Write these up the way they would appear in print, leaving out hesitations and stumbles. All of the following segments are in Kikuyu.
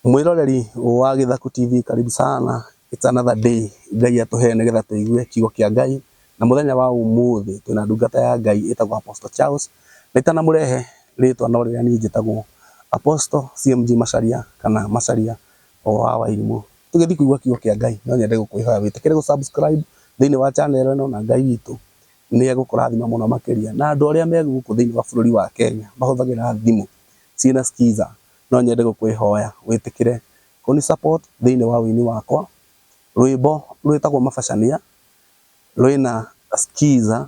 Mwiroreri wa Githaku TV, karibu sana. It's another day Ngai atuhe nigetha tuigue kiugo kia Ngai, na muthenya wa umuthi twina ndungata ya Ngai itagwo Apostle Charles, na itanamurehe ritwa no riria nie njitagwo Apostle CMG Macharia kana Macharia wa Wairimu. Tugithi kuigua kiugo kia Ngai, no nyende gukwihoya witikire gu subscribe thiini wa channel ino, na Ngai witũ nĩ egũkũrathima mũno makĩria. Na andũ arĩa me gũkũ thĩinĩ wa bũrũri wa Kenya mahũthagĩra thimũ ciĩna Skiza, no nyende gũkwĩhoya wĩtĩkĩre kũni support thĩinĩ wa wĩini wakwa. Rwĩmbo rwĩtagwo Mabacania rwĩna Skiza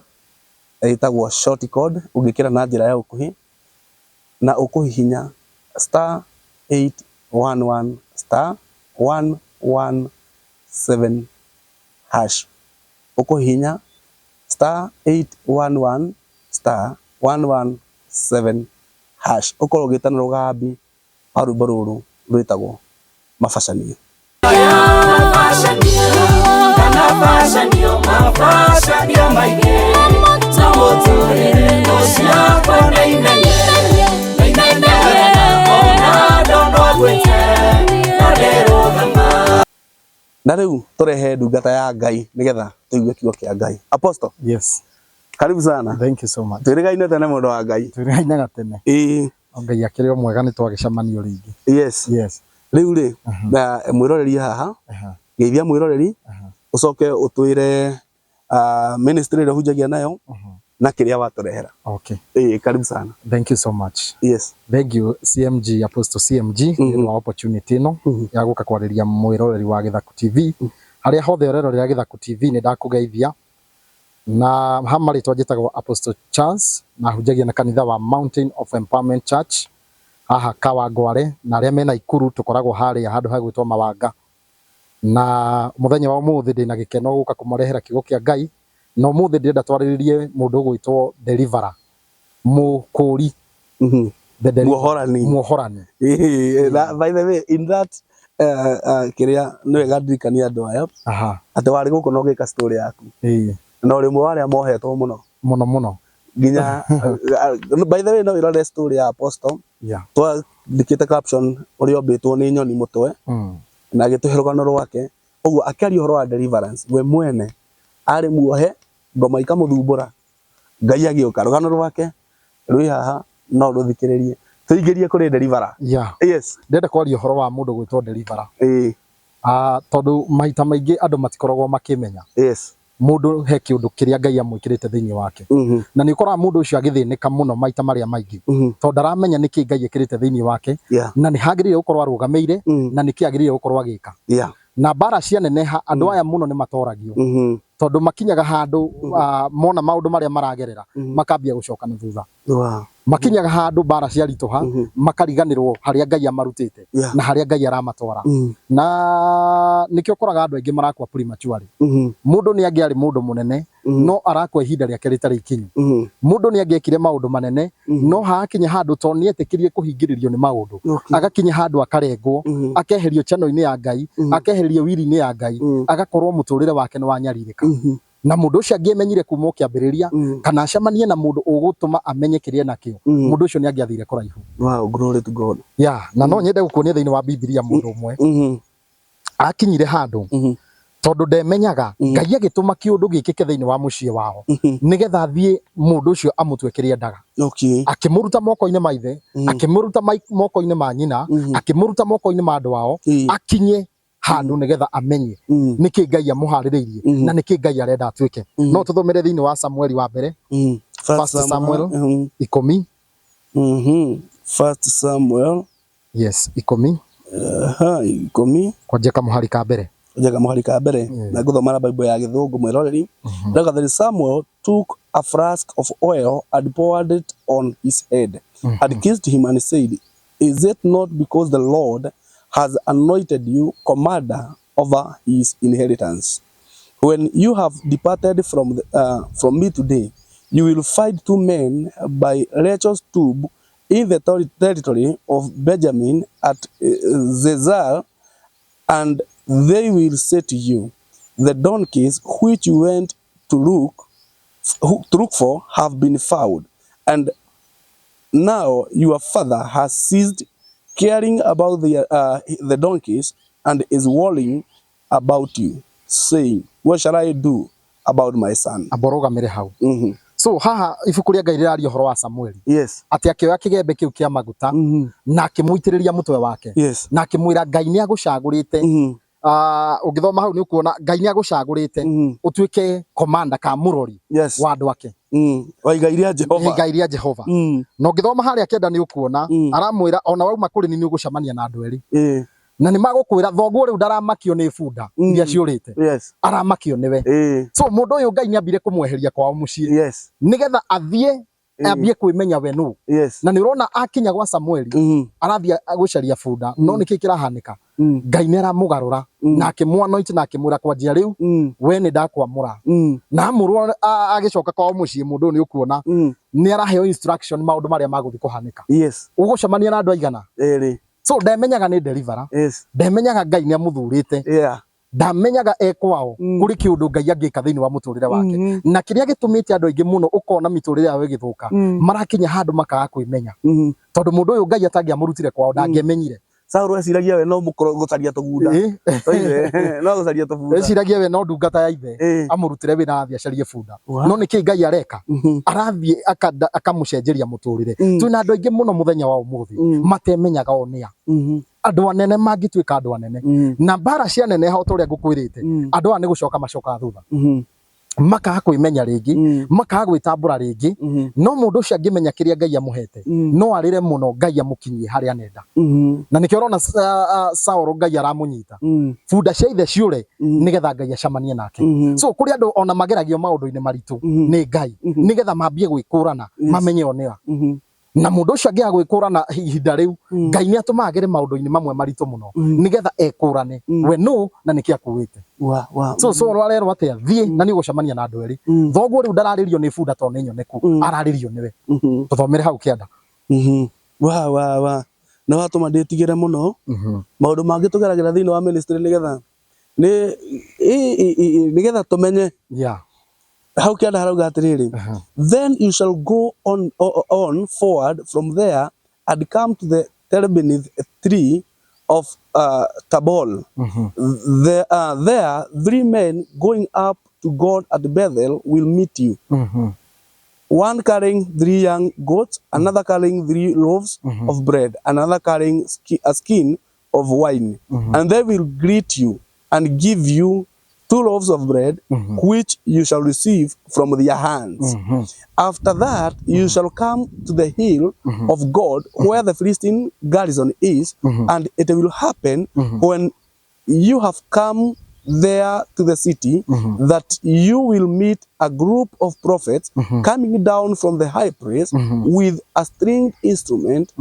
ĩtagwo short code, ũngĩkĩra na njĩra ya ũkuhĩ na ũkũhihinya *811*117#, ũkũhihinya *811*117#, ũkorwo ũgĩtana rũgambi wa rwĩmbo rũrũ rwĩtagwo Mabacania. Mabacanio, kana bacanio, mabacanio maingĩ na mũtũrĩre ũciakwa nĩimenye nĩimenye ona ndonwa ngwĩte no ndĩrũgama. Na rĩu tũrehe ndungata ya Ngai nĩgetha tũigue kiugo kĩa Ngai. Apostle, Yes, karibu sana. Thank you so much. Twĩrĩgaine tene, mũndũ wa Ngai. Twĩrĩgainaga tene. Ĩĩ. Ngai akĩrĩ o mwega, nĩ twagĩcemanio rĩngĩ. Yes. Rĩu rĩ, na mwĩroreri haha, geithia mwĩroreri, ũcoke ũtwĩre ministry ĩrĩa ũhunjagia nayo na kĩrĩa watũrehera. Okay. Ĩĩ, karibu sana. Thank you so much. Thank you, CMG, Apostle CMG, nĩ ũndũ wa opportunity ĩno ya gũka kwarĩria mwĩroreri wa Gĩthaku TV. Harĩa hothe ũrerorera Gĩthaku TV, nĩ ndakũgeithia. Na ha marĩtwa njĩtagwo Apostle Charles, na hunjagia na kanitha wa Mountain of Empowerment Church haha Kawangware, na arĩa mena Ikuru tũkoragwo harĩa handũ hagwĩtwo Mawanga. Na mũthenya wa ũmũthĩ ndĩna gĩkeno gũka kũmarehera kiugo kĩa Ngai, na ũmũthĩ ndĩrenda twarĩrĩrie mũndũ ũgwĩtwo deliverer, mũkũri, the deliverer. Muohorani. Muohorani. Ĩĩ, na by the way, in that kĩrĩa nĩ wega ndirikania andũ aya atĩ warĩ gũkũ na ũgĩka story yaku, na ũrĩ ũmwe wa arĩa mohetwo mũno. Mũno mũno. Nginya by the way, no ĩrore story ya Apostle, twandĩkĩte caption ũrĩa ombĩtwo nĩ nyoni mũtwe, na agĩtũhe rũgano rwake ũguo akĩaria ũhoro wa deliverance. We mwene arĩ muohe, ngoma ikamũthumbũra, Ngai agĩũka. Rũgano rwake rwĩ haha, no rũthikĩrĩrie. Tũingĩrie kũrĩ deliverer. Ndĩrenda kwaria ũhoro wa mũndũ gwĩtwo deliverer. Ah, tondũ maita maingĩ andũ matikoragwo makĩmenya mũndũ he kĩũndũ kĩrĩa Ngai amwĩkĩrĩte thĩinĩ wake, na nĩ ũkoraga mũndũ ũcio agĩthĩnĩka mũno maita marĩa maingĩ tondũ ndaramenya nĩkĩ Ngai ekĩrĩte thĩinĩ wake na nĩ hagĩrĩire gũkorwo arũgamĩire na nĩkĩ agĩrĩire gũkorwo agĩka. Na mbara cianeneha, andũ aya mũno nĩ matoragio tondũ makinyaga handũ mona maũndũ marĩa maragerera, makambia gũcoka na thutha. Makinyaga handũ mbara ciaritũha, makariganĩrwo harĩa Ngai amarutĩte na harĩa Ngai aramatwara. Na nĩkĩo ũkoraga andũ aingĩ marakua prematurely. Mũndũ nĩ angĩarĩ mũndũ mũnene, no arakua ihinda rĩake rĩtarĩ ikinyu. Mũndũ nĩ angĩekire maũndũ manene, no hakinya handũ tondũ nĩ etĩkĩrie kũhingĩrĩrio nĩ maũndũ, agakinya handũ akarengwo, akeherio channel-inĩ ya Ngai, akeherio wiri-inĩ ya Ngai, agakorwo mũtũrĩre wake nĩ wanyarirĩka. Na mũndũ ũcio angĩemenyire kuma o kĩambĩrĩria, kana acemanie na mũndũ ũgũtũma amenye kĩrĩa enakĩo, mũndũ ũcio nĩ angĩathire kũraihu. Wow, glory to God. Yeah, na no nyende gũkuonia thĩinĩ wa Bibilia mũndũ ũmwe akinyire handũ tondũ ndemenyaga, Ngai agĩtũma kĩũndũ gĩkĩke thĩinĩ wa mũciĩ wao nĩgetha athiĩ mũndũ ũcio amũtue kĩrĩa endaga. Akĩmũruta moko-inĩ ma ithe, akĩmũruta moko-inĩ ma nyina, akĩmũruta moko-inĩ ma andũ ao, akinye handũ nĩgetha amenye nĩkĩ Ngai amũharĩrĩirie na nĩkĩ Ngai arenda atuĩke. No tũthomere thĩinĩ wa Samueli wa mbere, First First Samuel 10. First Samuel. Yes, 10. Aha, 10. Kwanjia kamũhari ka mbere. Kwanjia kamũhari ka mbere. Na ngũthoma na Bible ya Gĩthũngũ, mwĩroreri. Rauga that Samuel took a flask of oil and poured it on his head and kissed him and said, "Is it not because the Lord has anointed you commander over his inheritance? When you have departed from me today, you will find two men by Rachel's tomb in the territory of Benjamin at Zelzah, and they will say to you, 'The donkeys which you went to look for have been found, and now your father has ceased caring about the donkeys and is worrying about you, saying, 'What shall I do about my son?'" Amba ũrũgamĩre hau. So haha ibuku rĩa Ngai rĩraria ũhoro wa Samueli. Atĩ akĩoya kĩgembe kĩu kĩa maguta na akĩmũitĩrĩria mũtwe wake. Na akĩmwĩra Ngai nĩ agũcagũrĩte. Ũngĩthoma hau nĩ ũkuona Ngai nĩ agũcagũrĩte ũtuĩke commander ka mũrori wa andũ ake. Wa igai rĩa Jehova. Igai rĩa Jehova. Na ũngĩthoma harĩa kenda nĩ ũkuona aramwĩra ona wauma kũrĩ ni nĩ ũgũcemania na andũ erĩ. Na nĩ magũkwĩra thoguo rĩu ndaramakio nĩ bunda iria ciũrĩte. Aramakio nĩwe. So mũndũ ũyũ Ngai nĩambire kũmweheria kwao mũciĩ. Nĩgetha athiĩ ambie kwĩmenya we nũ. Na nĩ ũrona akinya gwa Samueli arathiĩ gũcaria bunda no nĩkĩ kĩrahanĩka? Ngai nĩ aramũgarũra na akĩmũanoint na akĩmwĩra kwanjia rĩu we nĩ ndakwamũra. Na amũrwo agĩcoka kwao mũciĩ mũndũ ũyũ nĩ ũkuona nĩ araheo instruction maũndũ marĩa magũthiĩ kũhanĩka. Ũgũcemania na andũ aigana? So ndemenyaga nĩ deliverer. Ndemenyaga Ngai nĩ amũthurĩte. Ndamenyaga e kwao kũrĩ kĩũndũ Ngai angĩka thĩinĩ wa mũtũrĩre wake. Na kĩrĩa gĩtũmĩte andũ aingĩ mũno ũkona mĩtũrĩre yao ĩgĩthũka, marakinya handũ makaga kwĩmenya. Tondũ mũndũ ũyũ Ngai atangĩamũrutire kwao ndangĩemenyire. Saũlũ eciragia we no gũcaria tũgunda. No gũcaria tũbunda. Eciragia we no ndungata ya ithe amũrutĩre wĩra athiĩ acarie bunda. No nĩkĩ Ngai areka? Arathiĩ akamũcenjeria mũtũrĩre. Twĩna andũ aingĩ mũno mũthenya wa ũmũthĩ matemenyaga o nĩa. Andũ anene mangĩtuĩka andũ anene. Na mbara cia neneha o ta ũrĩa ngũkwĩrĩte, andũ aya nĩ gũcoka macokaga thutha. Makaga kwĩmenya rĩngĩ, makaga gwĩtambũra rĩngĩ, no mũndũ ũcio angĩmenya kĩrĩa Ngai amũhete, no arĩre mũno Ngai amũkinyie harĩa anenda. Na nĩkĩo ũrona Saũlũ Ngai aramũnyita. Bunda cia ithe ciũre nĩgetha Ngai acemanie nake. So kũrĩ andũ ona mageragio maũndũ-inĩ maritũ nĩ Ngai nĩgetha mambie gwĩkũrana, mamenye o nĩa. Na mũndũ ũcio angĩaga gwĩkũrana ihinda rĩu, Ngai nĩ atũmaga agere maũndũ-inĩ mamwe maritũ mũno nĩgetha ekũrane we nũ na nĩkĩ akuĩte. So Saũlũ arerwo atĩa? Thiĩ na nĩ ũgũcemania na andũ erĩ. Thoguo rĩu ndararĩrio nĩ bunda tondũ nĩ nyoneku, ararĩrio nĩwe. Tũthomere hau kĩanda. Wa wa wa. Nĩ watũma ndĩtigĩre mũno. Maũndũ mangĩ tũgeragĩra thĩinĩ wa ministry nĩgetha nĩ nĩgetha tũmenye. Hau kĩanda harauga atĩrĩrĩ, "Then you shall go on forward from there and come to the terebinth tree of Tabor. There three men going up to God at Bethel will meet you. One carrying 3 young goats, another carrying 3 loaves of bread, another carrying a skin of wine. And they will greet you and give you 2 loaves of bread, which you shall receive from their hands. After that, you shall come to the hill of God, where the Philistine garrison is, and it will happen when you have come there to the city, that you will meet a group of prophets coming down from the high place with a stringed instrument,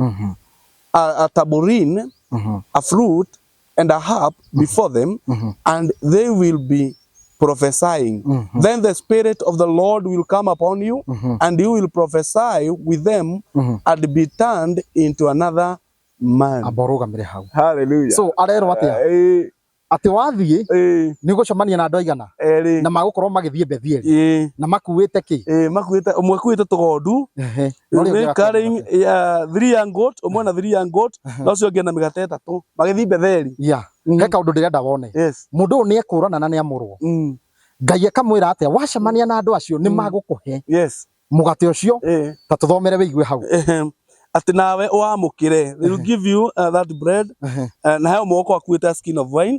a tambourine, a flute, and a harp before them, and they will be prophesying. Then the Spirit of the Lord will come upon you, and you will prophesy with them, and be turned into another man." Amba ũrũgamĩre hau. Hallelujah. So arerwo atĩa? Atĩ wathiĩ nĩ ũgũcemania na andũ aigana na magũkorwo magĩthiĩ Bethieli na makuĩte kĩ? Makuĩte, ũmwe akuĩte tũgondu, carrying 3 young goat, ũmwe na 3 young goat, na ũcio ũngĩ na mĩgate 3, magĩthiĩ Betheli. He kaũndũ ndĩrenda wone. Mũndũ ũyũ nĩ ekũrana na nĩ amũrwo. Ngai akamwĩra atĩa? Wacemania na andũ acio nĩ magũkũhe mũgate ũcio. Ta tũthomere wĩigue hau. Atĩ nawe ũwamũkĩre. They will give you that bread. Na he ũmwe ũkorwo akuĩte a skin of wine.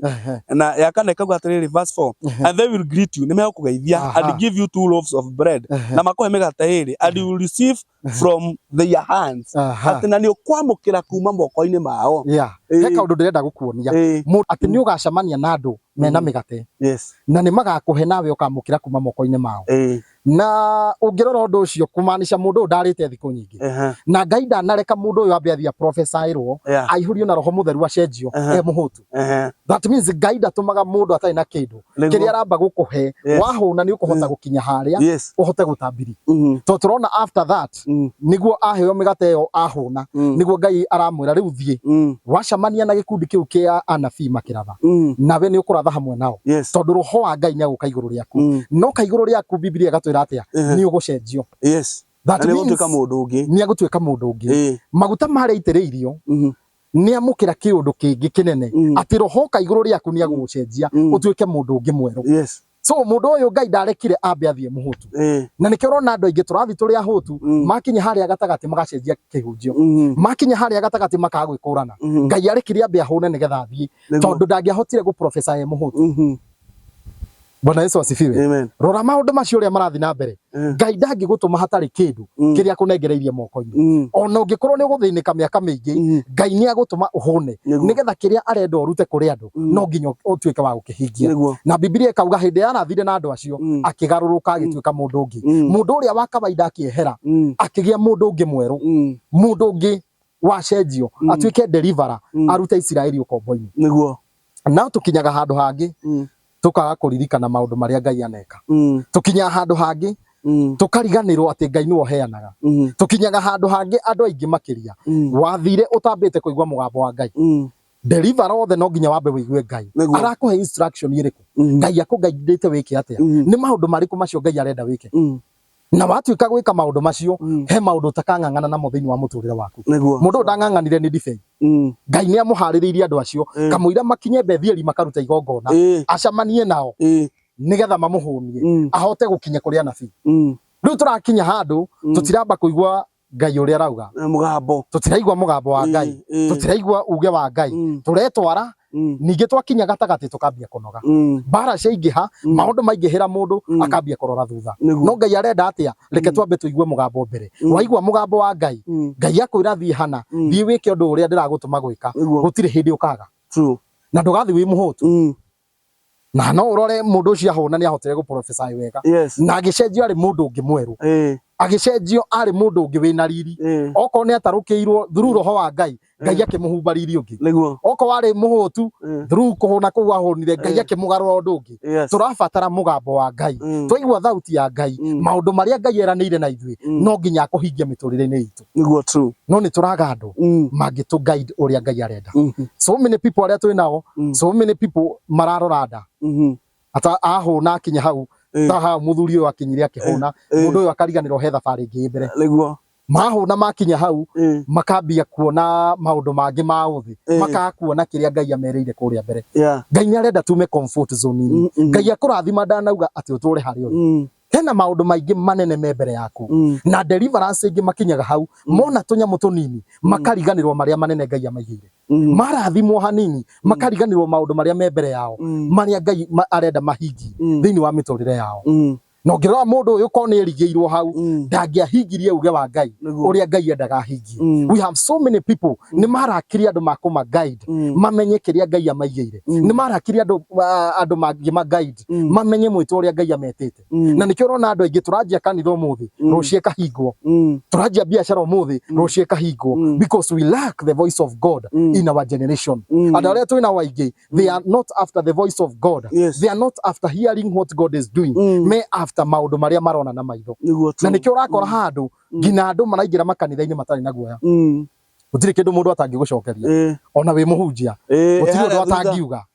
Na ya kana ĩkauga atĩrĩrĩ, verse 4, "And they will greet you," nĩ megũkũgeithia, "and give you 2 loaves of bread," na makũhe mĩgate 2, "and you will receive from their hands." Atĩ na nĩ ũkwamũkĩra kuma moko-inĩ mao. He kaũndũ ndĩrenda gũkuonia. Atĩ nĩ ũgacemania na andũ mena mĩgate. Na nĩ magakũhe nawe ũkamũkĩra kuma moko-inĩ mao. Na ũngĩrora ũndũ ũcio kũmaanisha mũndũ ũyũ ndarĩte thikũ nyingĩ. Na Ngai ndanareka mũndũ ũyũ ambe athiĩ aprophesy-ĩrwo, aihũrio na Roho Mũtheru acenjio, e mũhũtu. That means Ngai ndatũmaga mũndũ atarĩ na kĩndũ. Kĩrĩa aramba gũkũhe, wahũna nĩ ũkũhota gũkinya harĩa, ũhote gũtambiri. Tondũ tũrona after that, nĩguo aheo mĩgate ĩyo ahũna, nĩguo Ngai aramwĩra rĩu thiĩ. Wacemania na gĩkundi kĩu kĩa anabii makĩratha, nawe nĩ ũkũratha hamwe nao. Tondũ Roho wa Ngai nĩ agũka igũrũ rĩaku. No ka igũrũ rĩaku Bibilia ĩgatwĩra atĩa? Nĩ ũgũcenjio. That Na nĩ means ũgũtuĩka mũndũ ũngĩ. Nĩ agũtuĩka mũndũ ũngĩ. Maguta marĩa aitĩrĩirio, Nĩ amũkĩra kĩũndũ kĩngĩ kĩnene, atĩ roho ka igũrũ rĩaku nĩ agũgũcenjia ũtuĩke mũndũ ũngĩ mwerũ. So mũndũ ũyũ Ngai ndarekire ambe athiĩ mũhũtu, na nĩkĩo ũrona andũ aingĩ tũrathiĩ tũrĩ ahũtu, makinya harĩa gatagatĩ magacenjia kĩhunjio, makinya harĩa gatagatĩ makaga gwĩkũrana. Ngai arekire ambe ahũne nĩgetha athiĩ, tondũ ndangĩahotire gũ prophesy e mũhũtu. Bwana Yesu asifiwe. Amen. Rora maũndũ macio ũrĩa marathiĩ na mbere. Ngai ndangĩgũtũma hatarĩ kĩndũ kĩrĩa akũnengereirie moko-inĩ. Ona ũngĩkorwo nĩ ũgũthĩnĩka mĩaka mĩingĩ, Ngai nĩ agũtũma ũhũne nĩgetha kĩrĩa arenda ũrute kũrĩ andũ no nginya ũtuĩke wa gũkĩhingia. Na Bibilia ĩkauga hĩndĩ ĩrĩa arathire na andũ acio, akĩgarũrũka agĩtuĩka mũndũ ũngĩ. Mũndũ ũrĩa wa kawaida akĩehera, akĩgĩa mũndũ ũngĩ mwerũ, mũndũ ũngĩ wacenjio, atuĩke deliverer, arute Isiraeli ũkombo-inĩ. No tũkinyaga handũ hangĩ tukaga kũririkana maũndũ marĩa Ngai aneka. Tũkinyaga handũ hangĩ tũkariganĩrwo atĩ Ngai nĩwe ũheanaga. Tũkinyaga handũ hangĩ andũ aingĩ makĩria wathire ũtambĩte kũigua mũgambo wa Ngai. Deliver othe no nginya wambe wĩigue Ngai arakũhe instruction ĩrĩkũ, Ngai akũgaindĩte wĩke atĩa, nĩ maũndũ marĩkũ macio Ngai arenda wĩke. Na watuĩka gwĩka maũndũ macio, he maũndũ ũtakang'ang'ana namo thĩinĩ wa mũtũrĩre waku. Mũndũ ũyũ ndang'ang'anire nĩ ndibei. Ngai nĩ amũharĩrĩirie andũ acio kamũira makinye Bethieli makaruta igongona, acamanie nao nĩgetha mamũhũnie, ahote gũkinya kũrĩ anabii. Rĩu tũrakinya handũ tũtiramba kũigua Ngai ũrĩa arauga, Mũgambo. Tũtiraigua mũgambo wa Ngai, tũtiraigua uge wa Ngai, tũretwara. Ningĩ twakinya gatagatĩ tũkambia kũnoga, mbara ciaingĩha, maũndũ maingĩhĩra, mũndũ akambia kũrora thutha. No Ngai arenda atĩa? Reke twambe tũigue mũgambo mbere. Waigua mũgambo wa Ngai, Ngai akwĩra thiĩ hana, thiĩ wĩke ũndũ ũrĩa ndĩragũtũma gwĩka, gũtirĩ hĩndĩ ũkaga. Na ndũgathiĩ wĩ mũhũtu. Na no ũrore mũndũ ũcio ahũna nĩ ahotire gũ prophesy wega, na agĩcenjio arĩ mũndũ ũngĩ mwerũ, agĩcenjio arĩ mũndũ ũngĩ wĩna riri. Okorwo nĩ atarũkĩirwo through roho wa Ngai, Ngai akĩmũhumba riri ũngĩ. Okorwo arĩ mũhũtu, through kũhũna kũu ahũnire, Ngai akĩmũgarũra ũndũ ũngĩ. Tũrabatara mũgambo wa Ngai. Twaigua thauti ya Ngai, maũndũ marĩa Ngai eranĩire na ithuĩ no nginya akũhingia mĩtũrĩre-inĩ itũ. True. No nĩ tũraga andũ mangĩtũ guide ũrĩa Ngai arenda. So many people arĩa twĩ nao, so many people mararora nda. Ata ahũna akinya hau, ta hau mũthuri ũyũ akinyire akĩhũna, mũndũ ũyũ akariganĩrwo he thabarĩ ĩngĩ ĩ mbere. Mahũna makinya hau, makambia kuona maũndũ mangĩ ma ũthĩ, makaga kuona kĩrĩa Ngai amerĩire kũrĩa mbere. Ngai nĩ arenda tume comfort zone-inĩ. Ngai akũrathima ndanauga atĩ ũtũre harĩa ũrĩ. Hena maũndũ maingĩ manene me mbere yaku. Na deliverance ĩngĩ makinyaga hau, mona tũnyamũ tũnini makariganĩrwo marĩa manene Ngai amaigĩire. Marathimwo hanini makariganĩrwo maũndũ marĩa me mbere yao, marĩa Ngai arenda mahingie thĩinĩ wa mĩtũrĩre yao. Na ũngĩrora mũndũ ũyũ korwo nĩ erigĩirwo hau, ndangĩahingirie uge wa Ngai ũrĩa Ngai endaga ahingie. We have so many people nĩ marakirie andũ makũma guide mamenye kĩrĩa Ngai amaigĩire, nĩ marakirie andũ andũ mangĩma guide mamenye mwĩto ũrĩa Ngai ametĩte. Na nĩkĩo ũrona andũ aingĩ tũranjia kanitha ũmũthĩ, rũciũ ĩkahingwo, tũranjia biacara ũmũthĩ, rũciũ ĩkahingwo, because we lack the voice of God in our generation. Andũ arĩa twĩ nao aingĩ, they are not after the voice of God. They are not after hearing what God is doing. Me after maũndũ marĩa marona na maitho. Na nĩkĩo ũrakora handũ nginya andũ maraingĩra makanitha-inĩ matarĩ na guoya. Gũtirĩ kĩndũ mũndũ atangĩgũcokeria, ona wĩ mũhunjia, gũtirĩ ũndũ Harĩa thutha. Atangiuga.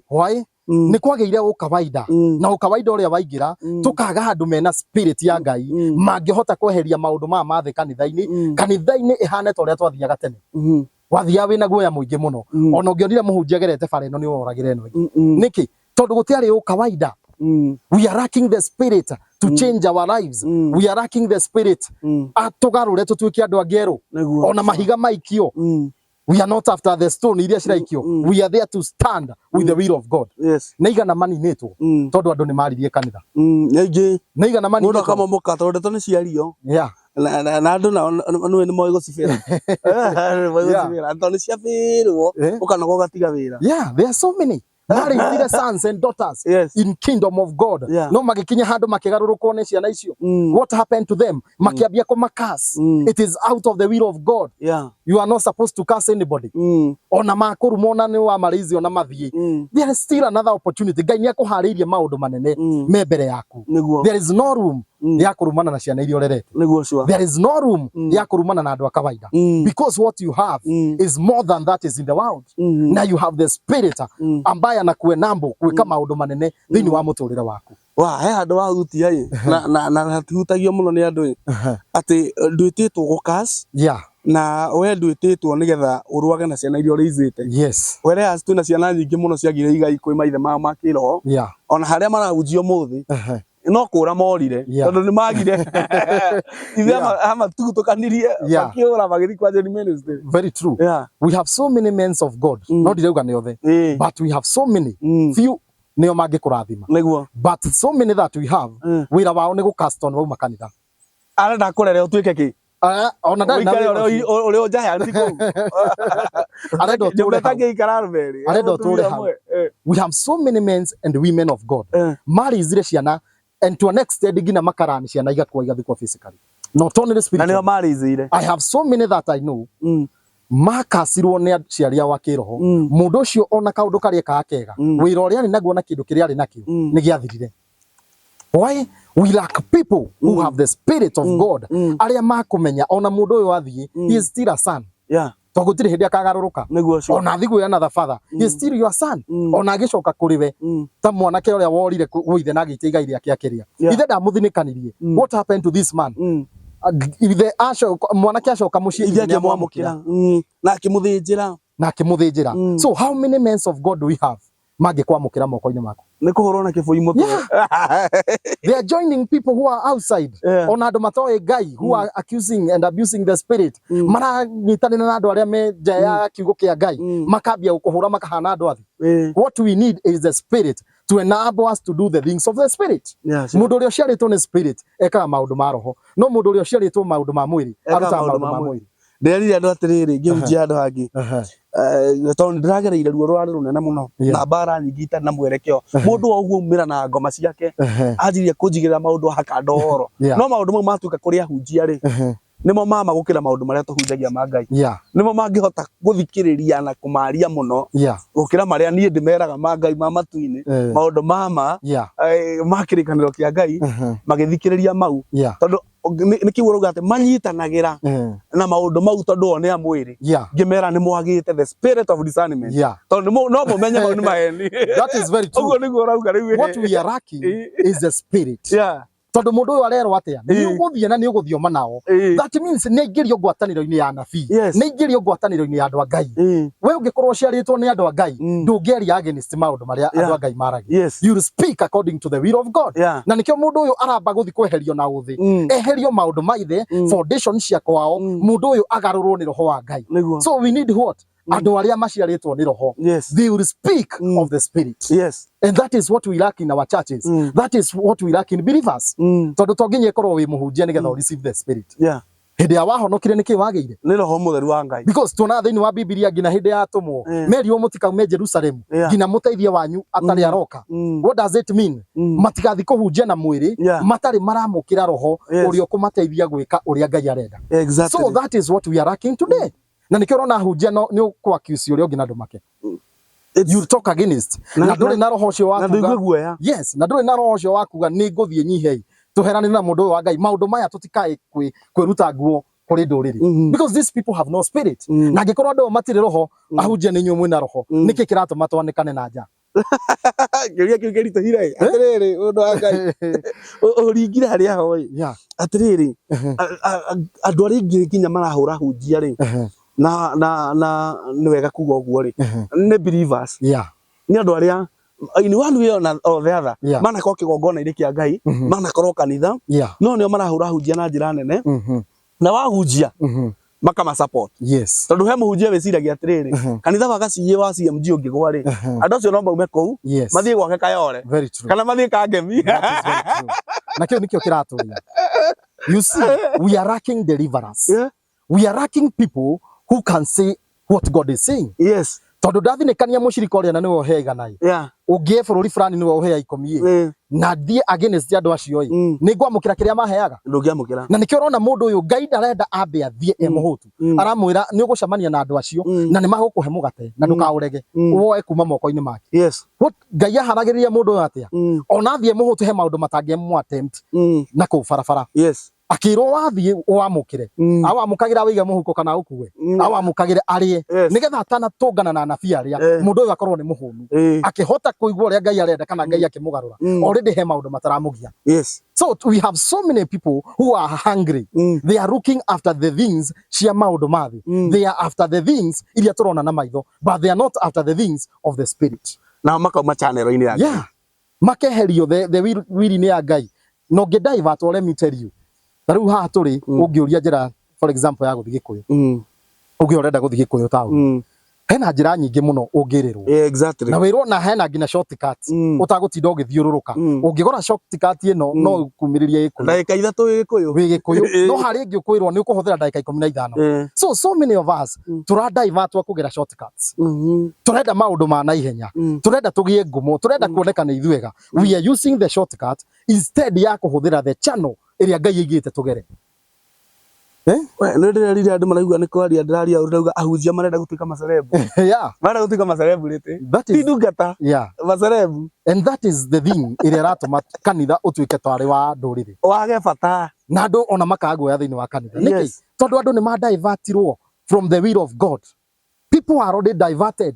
Why? Nĩ kwagĩire ũkawaida, na ũkawaida ũrĩa waingĩra, tũkaga andũ mena spirit ya Ngai mangĩhota kweheria maũndũ maya ma thĩ kanitha-inĩ. Kanitha-inĩ ĩhane ta ũrĩa twathiaga tene. Wathiaga wĩna guoya mũingĩ mũno. Ona ũngĩonire mũhunjia agerete bara ĩno, nĩ woragĩra ĩno ĩngĩ. Nĩkĩ? Tondũ gũtiarĩ ũkawaida. We are lacking the spirit to change our lives. We are lacking the spirit atũgarũre tũtuĩke andũ angĩ erũ. Ona mahiga maikio, we are not after the stone iria ciraikio. We are there to stand with the will of God. Nĩ igana maninĩtwo tondũ andũ nĩ maririe kanitha. Nĩ aingĩ. Nĩ igana Mũndũ maninĩtwo. akamomoka tondũ ndeto nĩ ciario. Na andũ nao nĩwe nĩ moĩ gũcibĩra. Nĩ moĩ gũcibĩra tondũ nĩ ciabĩrwo, ũkanoga ũgatiga wĩra. Yeah, there are so many marĩithire sons and daughters in kingdom of God, no magĩkinya handũ makĩgarũrũkwo nĩ ciana icio. What happened to them? Makĩambia kũma-curse. It is out of the will of God. You are not supposed to curse anybody. Ona makũruma, ona nĩ wamarĩithi, ona mathiĩ, there is still another opportunity. Ngai nĩ akũharĩirie maũndũ manene me mbere yaku. There is no room ya kũrumana na ciana iria ũrerete. There is no room ya kũrumana na andũ a kawaida, because what you have is more than that is in the world. Na you have the spirit ambaye anakuenambo gwĩka maũndũ manene thĩinĩ wa mũtũrĩre waku. Wa he handũ wahutia ĩ na na na hatihutagio mũno nĩ andũ ĩ atĩ ndwĩtĩtwo gũkas na we ndwĩtĩtwo nĩgetha ũrũage na ciana iria ũrĩithĩte. Yes. Whereas twĩna ciana nyingĩ mũno ciagire igai kwĩ maithe mao ma kĩroho ona harĩa marahunjia ũmũthĩ no kũra morire tondũ nĩ magire ithe amatutũkanirie makĩũra magĩthiĩ kwa John Ministry. Very true. We have so many men of God. No ndirauga nĩ othe, but we have so many. Few nĩo mangĩkũrathima. Nĩguo. But so many that we have, wĩra wao nĩ gũcast on wauma kanitha. Arenda kũrere ũtuĩke kĩ? Ona ndarĩ na Ũikare wĩra ũrĩa ũcio. ũrĩa ũnjayanti kũu. Arenda ũtũre Nyũmba hau. ĩtangĩikara arũme erĩ. Arenda ũtũre Mũtumia hau. ũmwe. We have so many men and women of God. Marĩithire ciana and to an extent nginya makarani ciana igakua igathikwo physically. Not only Na nĩo spiritually. marĩithĩire. I have so many that I know makacirwo nĩ aciari ao a kĩroho. Mũndũ ũcio ona kaũndũ karĩa ekaga kega, wĩra ũrĩa arĩ naguo na kĩndũ kĩrĩa arĩ nakĩo nĩ gĩathirire. Why? We lack people who have the spirit of God. Arĩa makũmenya ona mũndũ ũyũ athiĩ, he is still a son. Tondũ gũtirĩ hĩndĩ akagarũrũka. Nĩguo ũcio. Ona athiĩ gwĩ another father, he is still your son. Ona agĩcoka kũrĩ we, ta mwanake ũrĩa worire gwĩ ithe na agĩitia igai rĩake akĩrĩa. Ithe ndamũthinĩkanirie. What happened to this man? Ithe acoka, mwanake acoka mũciĩ, Ithe ithe nĩamwamũkĩra. akĩmwamũkĩra. Na akĩmũthĩnjĩra. Na akĩmũthĩnjĩra. So how many men of God do we have mangĩkwamũkĩra moko-inĩ maku? Nĩ kũhũrwo na kĩbũi mũtwe. They are joining people who are outside. Ona andũ matoĩ Ngai, who are accusing and abusing the spirit. Maranyitanĩra na andũ arĩa me nja ya kiugo kĩa Ngai. Makambia gũkũhũra makahana andũ athi. What we need is the spirit to enable us to do the things of the spirit. Mũndũ ũrĩa ũciarĩtwo nĩ spirit ekaga maũndũ ma roho, no mũndũ ũrĩa ũciarĩtwo maũndũ ma mwĩrĩ Ekaga arutaga maũndũ maũndũ ma ma mwĩrĩ. mwĩrĩ. Ndĩrerire andũ atĩrĩrĩ, ngĩhunjia handũ hangĩ, tondũ nĩ ndĩragereire ruo rũrarĩ rũnene mũno na mbara nyingĩ itarĩ na mwerekeo. Mũndũ o ũguo aumĩra na ngoma ciake anjirie kũnjigĩrĩra maũndũ hakanda ũhoro. No maũndũ mau matuĩka kũrĩ ahunjia rĩ, nĩmo mama gũkĩra maũndũ marĩa tũhunjagia ma Ngai. Nĩmo mangĩhota gũthikĩrĩria na kũmaria mũno gũkĩra marĩa niĩ ndĩmeraga ma Ngai ma matu-inĩ. Maũndũ mama ma kĩrĩkanĩro kĩa Ngai magĩthikĩrĩria mau. Tondũ nĩ kiugo ũrauga atĩ manyitanagĩra na maũndũ mau tondũ o nĩ a mwĩrĩ. Ngĩmera nĩ mwagĩte the spirit of discernment. Tondũ no mũmenye mau nĩ maheni. That is very true. Ũguo nĩguo ũrauga rĩu. What we are lacking is the spirit. Tondũ mũndũ ũyũ arerwo atĩa? Nĩ ũgũthiĩ na nĩ ũgũthioma nao. That means nĩ aingĩrio ngwatanĩro-inĩ ya anabii. Nĩ aingĩrio ngwatanĩro-inĩ ya andũ a Ngai. We ũngĩkorwo ũciarĩtwo nĩ andũ a Ngai, ndũngĩaria against maũndũ marĩa andũ a Ngai maragia. You will speak according to the will of God. Na nĩkĩo mũndũ ũyũ aramba gũthiĩ kweherio na ũthĩ. Eherio maũndũ ma ithe, foundation cia kwao, mũndũ ũyũ agarũrwo nĩ roho wa Ngai. Nĩguo. So we need what? Andũ arĩa maciarĩtwo nĩ roho. They will speak of the spirit. And that is what we lack in our churches. That is what we lack in believers. Tondũ to nginya ĩkorwo wĩ mũhunjia nĩgetha receive the spirit. Hĩndĩ ya wahonokire nĩkĩ wagĩire? Nĩ roho mũtheru wa Ngai. Because tuonaga thĩinĩ wa Bibilia nginya hĩndĩ ya atũmwo, merirwo mũtikaume Jerusalem nginya mũteithie wanyu atarĩ aroka. What does it mean? Matigathiĩ kũhunjia na mwĩrĩ, matarĩ maramũkĩra roho ũrĩa ũkũmateithia gwĩka ũrĩa Ngai arenda. So that is what we are lacking today. Na nĩkĩo ũrona ahunjia no nĩ ũkũ-accuse ũrĩa ũngĩ na ndũmake. You talk against. Na ndũrĩ na roho ũcio wa Na kuga. ndũigue guoya. Yes, na ndũrĩ na roho ũcio wa kuga nĩ ngũthiĩ nyihei. Tũheranĩre na mũndũ ũyũ wa Ngai. Maũndũ maya tũtikae kwĩruta nguo kũrĩ ndũrĩrĩ. Because these people have no spirit. Na angĩkorwo andũ aya matirĩ roho, ahunjia nĩ inyuĩ mwĩna roho. Nĩkĩ kĩratũma twanĩkane na nja? Kĩũria kĩu kĩritũhire. Atĩrĩrĩ, mũndũ wa Ngai. Ũringire harĩa ho ĩ. Atĩrĩrĩ, andũ arĩa aingĩ nginya marahũra hunjia rĩ, na na na nĩ wega kuga ũguo rĩ, nĩ believers. Nĩ andũ arĩa in one way or the other manakorwo kĩgongona-inĩ kĩa Ngai, manakorwo kanitha, no nĩo marahũra hunjia na njĩra nene, na wahunjia makama support. Tondũ he mũhunjia wĩciragia atĩrĩrĩ, kanitha wa gaciĩ wa CMG ũngĩgwa rĩ, andũ acio no maume kũu, mathiĩ gwake Kayore, kana mathiĩ Kangemi. That is very true. Na kĩu nĩkĩo kĩratũria. You see, we are lacking deliverance. We are lacking people who can say what God is saying. Tondũ ndathinĩkania mũcirika ũrĩa na nĩwe ũhea igana ĩ. Ũngĩe bũrũri fulani nĩwe ũhea ikũmi ĩ. Na thiĩ against andũ acio ĩ. Nĩ ngwamũkĩra kĩrĩa maheaga. Ndũngĩamũkĩra. Na nĩkĩo ũrona mũndũ ũyũ Ngai ndarenda ambe athiĩ e mũhũtu. Aramwĩra nĩ ũgũcemania na andũ acio na nĩ magũkũhe mũgate na ndũkaũrege. Woe kuma moko-inĩ make. What Ngai aharagĩrĩria mũndũ ũyũ atĩa? Ona athiĩ mũhũtu he maũndũ matangĩmũ attempt na kũu barabara. Akĩrwo wathiĩ ũwamũkĩre, awamũkagĩra wĩige mũhuko kana ũkue, awamũkagĩre arĩe, nĩgetha atanatũngana na anabii arĩa, mũndũ ũyũ akorwo nĩ mũhũnu, akĩhota kũigua ũrĩa Ngai arenda kana Ngai akĩmũgarũra. Already he maũndũ mataramũgia. So we have so many people who are hungry. They are looking after the things cia maũndũ ma thĩ. They are after the things iria tũrona na maitho, but they are not after the things of the spirit. Nao makauma channel-inĩ ya Ngai. Yeah. Makeherio the will-inĩ ya Ngai. Na ũngĩ divert, let me tell you. Ta rĩu haha tũrĩ, ũngĩũria njĩra for example ya gũthiĩ Gĩkũyũ. Ũngĩ ũrenda gũthiĩ Gĩkũyũ town. Hena njĩra nyingĩ mũno ũngĩrĩrwo. Yeah, exactly. Na wĩrwo na hena nginya shortcut ũtagũtinda ũgĩthiũrũrũka. Ũngĩgũra shortcut ĩno no ũkumĩrĩrie Gĩkũyũ. Ndagĩka 3 wĩ Gĩkũyũ. Wĩ Gĩkũyũ. No harĩ ĩngĩ ũkwĩrwo nĩ ũkũhũthĩra ndagĩka 15. So so many of us tũra divert wa kũgera shortcuts. Tũrenda maũndũ ma naihenya. Tũrenda tũgĩe ngumo, tũrenda kuoneka nĩ ithuĩ ega. We are using the shortcut instead ya kũhũthĩra the channel ĩrĩa Ngai aigĩte tũgere. We, nĩ ndĩrerire andũ maraigua nĩ kwaria ndĩraria ũru ndauga ahunjia marenda gũtuĩka macerebu. Marenda gũtuĩka macelebrity. That Ti is ndungata. Macerebu. And that is the thing ĩrĩa ĩratũma kanitha ũtuĩke tarĩ wa ndũrĩrĩ. Wage bata. Na andũ ona makaga guoya thĩinĩ wa kanitha. Nĩkĩ? Tondũ andũ nĩ ma-divertirwo from the will of God. People are already diverted.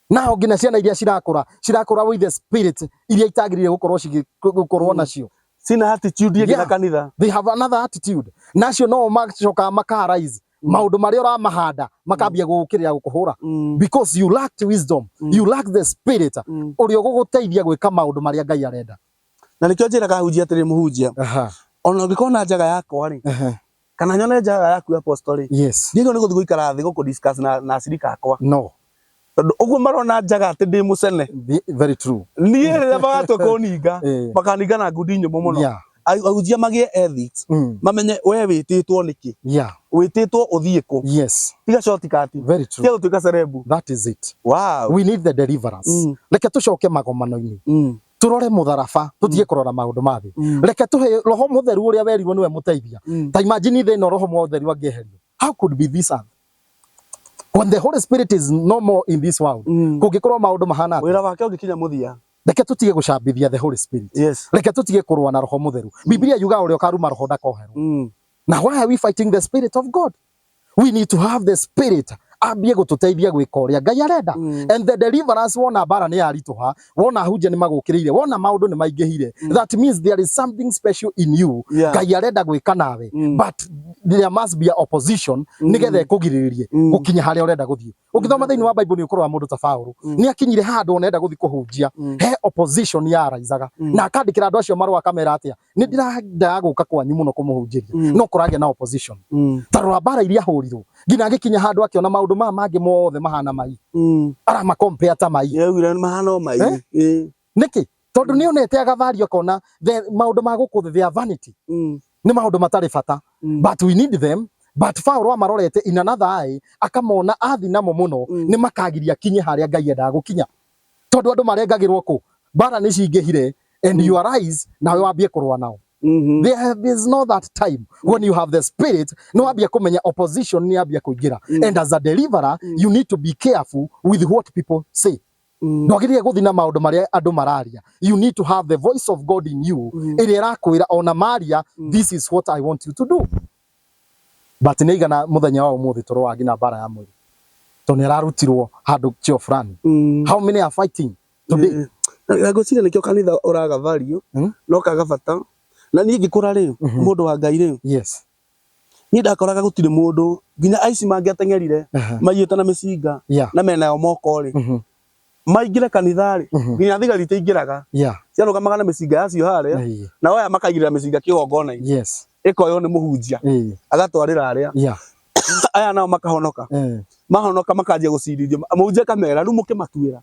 Nao nginya ciana iria cirakũra, cirakũra with the spirit iria itagĩrĩire gũkorwo gũkorwo nacio. Cina attitude ĩngĩ na kanitha. They have another attitude. Nacio no macokaga maka rise maũndũ marĩa ũramahanda makambia gũgũkĩrĩra gũkũhũra. Because you lacked wisdom, you lack the spirit ũrĩa ũgũgũteithia gwĩka maũndũ marĩa Ngai arenda. Na nĩkĩo njĩraga ahunjia atĩrĩ mũhunjia. Ona ũngĩkorwo na njaga yakwa rĩ, kana nyone njaga yaku apostle rĩ, ndiagĩrĩirwo nĩ gũthiĩ gũikara thĩ gũkũ discuss na acirika akwa. No. Tondũ ũguo marona njaga atĩ ndĩ mũcene. Very true. Niĩ rĩrĩa magatua kũninga, makaninga na ngundi nyũmũ mũno. Ahunjia magĩe ethics, mamenye we wĩtĩtwo nĩkĩ. Wĩtĩtwo ũthiĩ kũ. Tiga shortcut. Very true. Tiga gũtuĩka cerebu. That is it. Wow. We need the deliverance. Reke tũcoke magomano-inĩ. Tũrore mũtharaba, tũtige kũrora maũndũ ma thĩ. Reke tũhe Roho Mũtheru ũrĩa werirwo nĩwe mũteithia. Ta imagine thĩ ĩno Roho Mũtheru angĩeherio. How could be this earth? When the Holy Spirit is no more in this world, kũngĩkorwo maũndũ mahana atĩa? Wĩra wake ũngĩkinya mũthia. Reke tũtige gũcambithia the Holy Spirit. Reke tũtige kũrũa na Roho Mũtheru. Biblia yugaga ũrĩa ũkaruma Roho ndakoherwo. Now why are we fighting the Spirit of God? We need to have the Spirit ambie gũtũteithia gwĩka ũrĩa Ngai arenda. And the deliverance wona mbara nĩ yaritũha, wona ahunjia nĩ magũkĩrĩire, wona maũndũ nĩ maingĩhire. That means there is something special in you. Ngai arenda gwĩka nawe. But there must be a opposition nĩgetha ĩkũgirĩrĩrie gũkinya harĩa ũrenda gũthiĩ. Ũngĩthoma thĩinĩ wa Bible nĩ ũkũrora mũndũ ta Paũlũ. Nĩ akinyire handũ ona enda gũthiĩ kũhunjia, he opposition yaraizaga. Na akandĩkĩra andũ acio marũa akamera atĩa, nĩ ndĩrendaga gũka kwanyu mũno kũmũhunjĩria, no kũragĩa na opposition. Ta rora mbara iria ahũrirwo, nginya agĩkinya handũ akĩona maũndũ maya mangĩ mothe mahana mai. Arama compare ta mai. Yaugire mahana o mai. Nĩkĩ? Tondũ nĩ onete agathario akona maũndũ ma gũkũ thĩ, they are vanity. Nĩ maũndũ matarĩ bata. But we need them. But Paũlũ amarorete in another eye, akamona athi namo mũno, nĩ makagiria kinye harĩa Ngai endaga gũkinya. Tondũ andũ marengagĩrwo kũ? Mbara nĩ cingĩhire, and you arise, nawe wambie kũrũa nao. There is no that time when you have the spirit, no wambie kũmenya opposition nĩ yambia kũingĩra. And as a deliverer, you need to be careful with what people say. Ndwagĩrĩire gũthiĩ na maũndũ marĩa andũ mararia. You need to have the voice of God in you, ĩrĩa ĩrakwĩra ona maria, this is what I want you to do. But nĩ igana mũthenya wa ũmũthĩ tũrũaga nginya mbara ya mwĩrĩ. Tondũ nĩ ararutirwo handũ cheo fulani. How many are fighting today? Na ngwĩciria nĩkĩo kanitha ũraga value, no kaga bata. Na niĩ ngĩkũra rĩ, mũndũ wa Ngai rĩ, niĩ ndakoraga gũtirĩ mũndũ, nginya aici mangĩateng'erire, maiyĩte na mĩcinga, na menayo moko rĩ, maingĩre kanitha rĩ, nginya thigari itiingĩraga. Ciarũgamaga na mĩcinga yacio harĩa, na aya makaigĩrĩra mĩcinga kĩgongona-inĩ. Ĩkoywo nĩ mũhunjia, agatwarĩra arĩa. Aya nao makahonoka. Mahonoka makanjia gũcirithio. Mũhunjia akamera, rĩu mũkĩmatuĩra.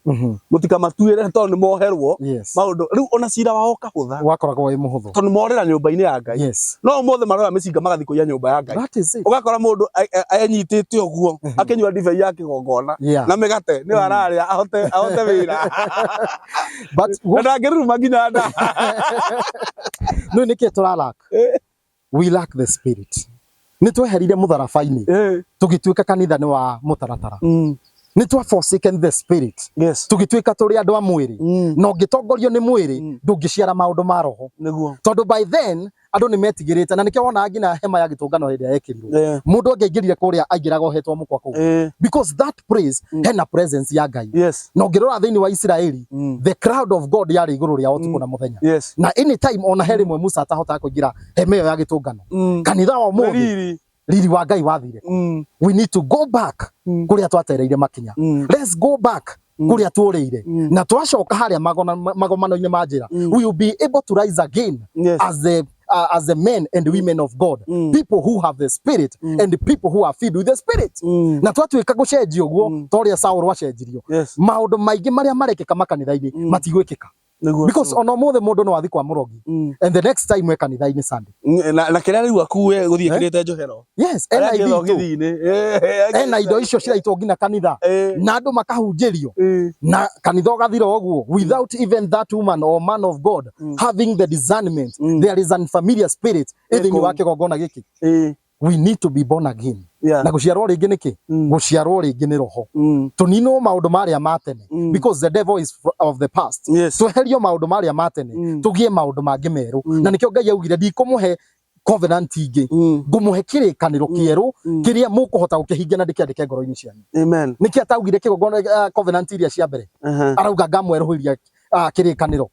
Mũtikamatuĩre tondũ nĩ moherwo. Maũndũ, rĩu ona cira wao ũkahũtha. Wakoragwo wĩ mũhũthũ. Tondũ morĩra nyũmba-inĩ ya Ngai. No ũmũthĩ maroya mĩcinga magathiĩ kũiya nyũmba ya Ngai. That is it. Ũgakora mũndũ enyitĩte ũguo, akĩnyua ndibei ya kĩgongona, na mĩgate, nĩyo ararĩa, ahote wĩra. But Na ndangĩruruma nginya nda. No nĩkĩ tũralack? We lack the spirit. Nĩ tweherire mũtharaba-inĩ, tũgĩtuĩka kanitha nĩ wa mũtaratara. Nĩ twa forsaken the spirit. Yes. Tũgĩtuĩka tũrĩ andũ a mwĩrĩ. Na ũngĩtongorio nĩ mwĩrĩ, ndũngĩciara maũndũ ma roho. Nĩguo. Tondũ by then andũ nĩ metigĩrĩte, na nĩkĩo wonaga nginya hema ya gĩtũngano hĩndĩ ĩrĩa yekĩrirwo. Mũndũ angĩaingĩrire kũrĩa aingĩraga ohetwo mũkwa kũu. Because that place hena presence ya Ngai. Na ũngĩrora thĩinĩ wa Isiraeli, the crowd of God yarĩ igũrũ rĩao ũtukũ na mũthenya. Na anytime ona he rĩmwe Musa atahotaga kũingĩra hema ĩyo ya gĩtũngano. Kanitha wa ũmũthĩ, Riri. riri wa Ngai wathire. We need to go back kũrĩa twatereire makinya. Let's go back kũrĩa tuorĩire. Na twacoka harĩa magomano-inĩ ma njĩra, we will be able to rise again as the men and women of God, people who have the spirit and people who are filled with the spirit. Na twatuĩka gũcenjia ũguo ta ũrĩa Saũlũ acenjirio, maũndũ maingĩ marĩa marekĩka makanitha-inĩ matigwĩkĩka. Nĩguo. Because ona ũmũthĩ mũndũ no athiĩ kwa mũrogi and the next time we kanitha-inĩ Sunday. Na kĩrĩa rĩu akue gũthiĩ ĩkĩrĩte njohero. Yes, ena Arĩa ithitũ. gĩthii-inĩ. Ena indo icio ciraitwo nginya kanitha na andũ makahunjĩrio na kanitha ũgathira ũguo without even that woman or man of God having the discernment. There is an familiar spirit thĩinĩ wa kĩgongona gĩkĩ. We need to be born again. Na gũciarwo rĩngĩ nĩkĩ? Gũciarwo rĩngĩ nĩ roho. Tũninwo maũndũ marĩa ma tene, because the devil is of the past. Tweherio maũndũ marĩa ma tene, tũgĩe maũndũ mangĩ merũ. Na nĩkĩo Ngai augire, ndikũmũhe covenant ingĩ, ngũmũhe kĩrĩkanĩro kĩerũ kĩrĩa mũkũhota gũkĩhingia na ndĩkĩandĩke ngoro-inĩ cianyu. Amen. Nĩkĩ ataugire kĩgongona, covenant iria cia mbere? Arauga ngamwerũhĩria kĩrĩkanĩro.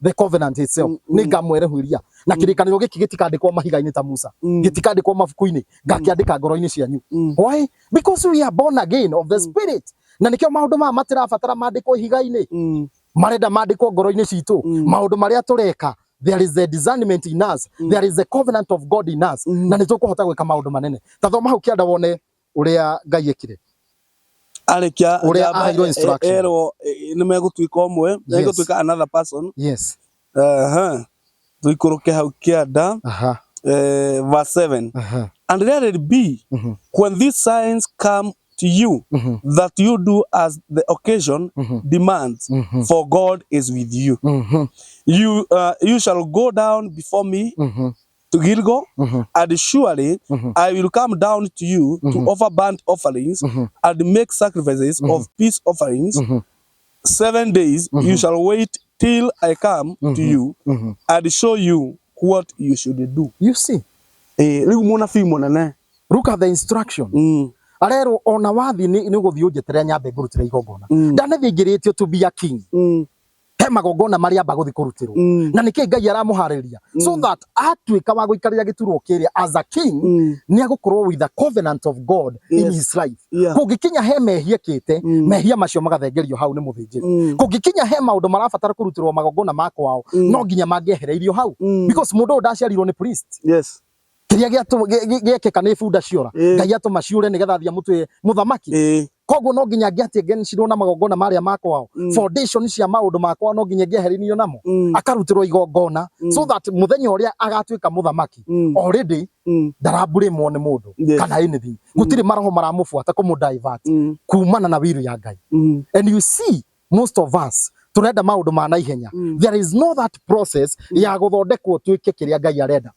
The covenant itself, nĩ ngamwerũhĩria, na kĩrĩkanĩro gĩkĩ gĩtikandĩkwo mahiga-inĩ ta Musa, gĩtikandĩkwo mabuku-inĩ, ngakĩandĩka ngoro-inĩ cianyu. Why? Because we are born again of the spirit. Na nĩkĩo maũndũ maya matirabatara mandĩkwo ihiga-inĩ, marenda mandĩkwo ngoro-inĩ citũ. Maũndũ marĩa tũreka, there is a discernment in us, there is a covenant of God in us, na nĩ tũkũhota gwĩka maũndũ manene. Ta thoma hau kĩanda wone ũrĩa Ngai ekire. Arĩkia Ũrĩa njamba aheirwo instruction. Erwo nĩ megũtuĩka ũmwe, megũtuĩka another person. Aha. Tũikũrũke hau kĩanda. Verse 7. And let it be when these signs come to you that you do as the occasion demands, for God is with you. You shall go down before me to Gilgal, and surely I will come down to you to offer burnt offerings and make sacrifices of peace offerings. 7 days you shall wait till I come to you and show you what you should do. You see? Rĩu mũnabii mũnene. Look at the instruction. Arerwo ona wathi nĩ gũthiĩ ũnjeterera nyambe ngũrutĩre igongona. Ndanathiĩ ingĩrĩtio to be a king. He magongona marĩa amba gũthiĩ kũrutĩrwo. Na nĩkĩ Ngai aramũharĩria? So that atuĩka wa gũikarĩra gĩturwa kĩrĩa as a king, nĩ agũkorwo with the covenant of God in his life. Kũngĩkinya he mehia ekĩte, mehia macio magathengerio hau nĩ mũthĩnjĩri. Kũngĩkinya he maũndũ marabatara kũrutĩrwo magongona ma kwao, no nginya mangĩehereirio hau. Because mũndũ ũyũ ndaciarirwo nĩ priest. Kĩrĩa gĩekĩka nĩ bunda ciora. Ngai atũma ciũre nĩgetha athiĩ amũtue mũthamaki. Koguo no nginya angĩatengenicirwo na magongona marĩa ma kwao. Foundation cia maũndũ ma kwao no nginya angĩeherinirio namo. Akarutĩrwo igongona so that mũthenya ũrĩa agatuĩka mũthamaki, already ndarambũrĩmwo nĩ mũndũ kana anything. Gũtirĩ maroho maramũbuata kũmũ divert kumana na will ya Ngai. And you see, most of us turenda maũndũ ma naihenya. There is no that process ya gũthondekwo tuĩke kĩrĩa Ngai arenda.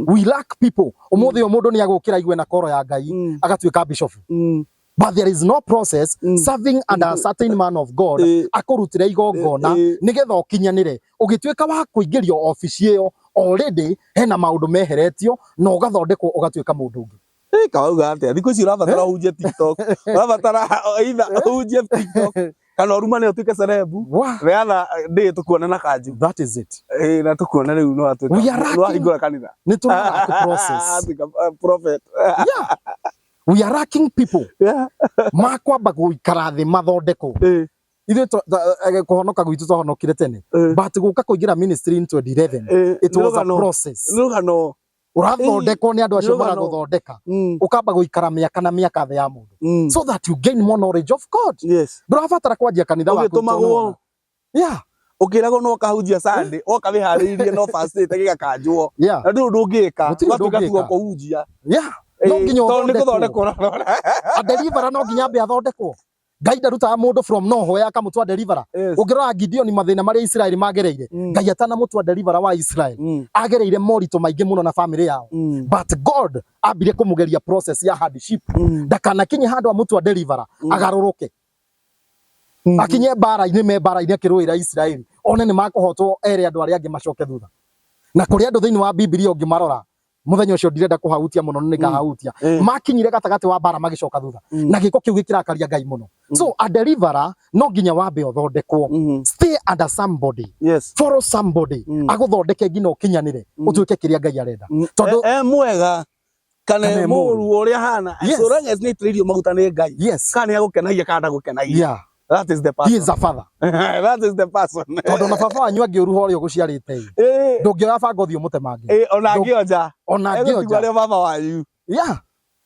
We lack people. Ũmũthĩ ũyũ mũndũ nĩ agũkĩra igue na koro ya Ngai, agatuĩka bishop. But there is no process serving under a certain man of God akũrutĩre igongona nĩgetha ũkinyanĩre. Ũgĩtuĩka wa kũingĩrio obici ĩyo, already hena maũndũ meheretio na ũgathondekwo ũgatuĩka mũndũ ũngĩ. Kawauga atĩa? Thikũ ici ũrabatara ũhunjie TikTok. Ũrabatara either ũhunjie TikTok kana ũrumane ũtuĩke celeb. The other day tũkuone na kanju. That is it. Na tũkuone rĩu no atuĩka. We are No lacking wahingũra kanitha. Nĩ tũra process. Atuĩka prophet. Yeah. We are lacking people. Makwamba gũikara thĩ mathondekwo. Ithuĩ kũhonoka gwitũ twahonokire tene. But gũka kũingĩra ministry in 2011, it was a process. Nĩ rũgano. Ũrathondekwo nĩ andũ acio Nĩ rũgano. maragũthondeka. Ũkamba gũikara mĩaka na mĩaka thĩ ya mũndũ. So that you gain more knowledge of God. Ndũrabatara kwanjia kanitha waku Ũgĩtũmagwo. tondũ nĩwona. Ũkĩragwo no ũkahunjia Sunday, woka wĩharĩirie no fast gĩgakanjwo. Na ndũrĩ ũndũ ũngĩka. Gũtirĩ ũndũ Ũgatuĩka tu ũngĩka. kũhunjia. No nginya Tondũ nĩ ũthondekwo. gũthondekwo ũrathondekwo. A deliverer no nginya ambe athondekwo. Ngai ndarutaga mũndũ from nowhere akamũtua deliverer. Ũngĩrora Gideon, mathĩna marĩa Israel magereire, Ngai atanamũtua deliverer wa Israel, agereire moritũ maingĩ mũno na family yao. But God ambire kũmũgeria process ya hardship. Ndakanakinye handũ amũtua deliverer, agarũrũke. Akinye mbara-inĩ, me mbara-inĩ akĩrũĩra Isiraeli, one nĩ makũhotwo, ere andũ arĩa angĩ macoke thutha. Na kũrĩ andũ thĩinĩ wa Bibilia ũngĩmarora muthenya ũcio, ndirenda kũhautia mũno, nĩ ngahautia, makinyire gatagatĩ wa mbara magĩcoka thutha, na gĩko kĩu gĩkĩrakaria Ngai mũno. So a deliverer no nginya wambe ũthondekwo. Stay under somebody. Follow somebody agũthondeke nginya ũkinyanĩre, ũtuĩke kĩrĩa Ngai arenda, tondũ E mwega kana kana e e mũru mũru. ũrĩa hana, so long as nĩ aitĩrĩirio maguta nĩ Ngai, kana nĩ agũkenagia kana ndagũkenagia, that is the He is person. A father. That is the person. Tondũ na baba wanyu angĩũruha ũrĩa ũgũciarĩte ĩ, ndũngĩoya banga ũthiĩ ũmũtemange. Ona angĩonja Ona egũtigwo angĩonja. arĩ o baba wanyu. Yeah.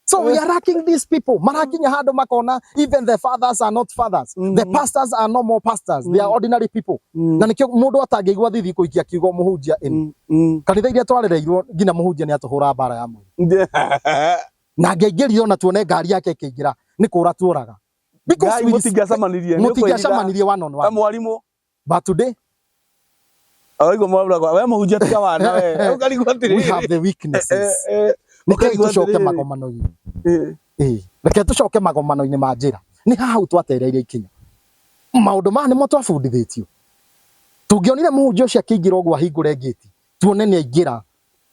So we are lacking these people. Marakinya handũ makona even the fathers are not fathers. The pastors are no more pastors. They are ordinary people. Na nikio mũndũ atangĩigua thithi kũikia kiugo mũhunjia ĩno. Kanitha iria twarereirwo nginya mũhunjia nĩ atũhũra mbara ya mwĩrĩ. Na angĩaingĩrire ona tuone ngari yake ĩkĩingĩra nĩ kũra tuoraga. Because Ngai we mũtingĩacemanirie nĩ ũkwĩhitha mũtingĩacemanirie one on ta one. mwarimũ. But today Oigua mwarimũ we mũhunjia tiga wana we ũkarigwo we atĩrĩrĩ. Have the weaknesses. Rekei Ũkarigwo tũcoke atĩrĩrĩ. magomano-inĩ. Ĩĩ, reke tũcoke magomano-inĩ ma njĩra. Nĩ hau twatereire ikinya. Maũndũ maya nĩmo twabundithĩtio. Tũngĩonire mũhunjia ũcio akĩingĩra ũguo ahingũre ngĩti, tuone nĩ aingĩra,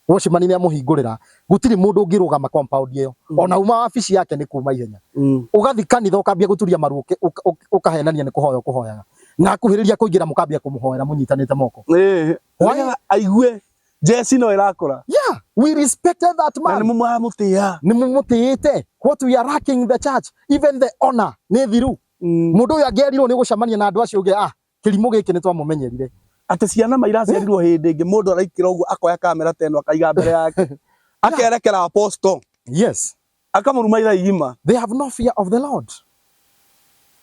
watchman nĩ amũhingũrĩra, gũtirĩ mũndũ ũngĩrũgama compound ĩyo. Ona uma wabici yake nĩ kuma ihenya. Ũgathiĩ kanitha ũkambia gũturia maru, ũkahenania nĩ kũhoya ũkũhoyaga. Na akuhĩrĩria kũingĩra mũkambia kũmũhoera mũnyitanĩte moko. Why? Nĩgetha aigue jeci no ĩrakũra. Yeah, we respected that Na man. nĩ mũramũtĩa. Nĩ mũmũtĩĩte. What we are lacking in the church, even the honor nĩ thiru. Mũndũ ũyũ angĩerirwo nĩ ũgũcemania na andũ acio uge, "Ah, kĩrimũ gĩkĩ nĩ twamũmenyerire." Atĩ ciana ma iraciarirwo hĩndĩ ĩngĩ, mũndũ araikĩra ũguo akoya kamera ta ĩno akaiga mbere yake akerekera apostle, akamũruma ithaa igima. They have no fear of the Lord.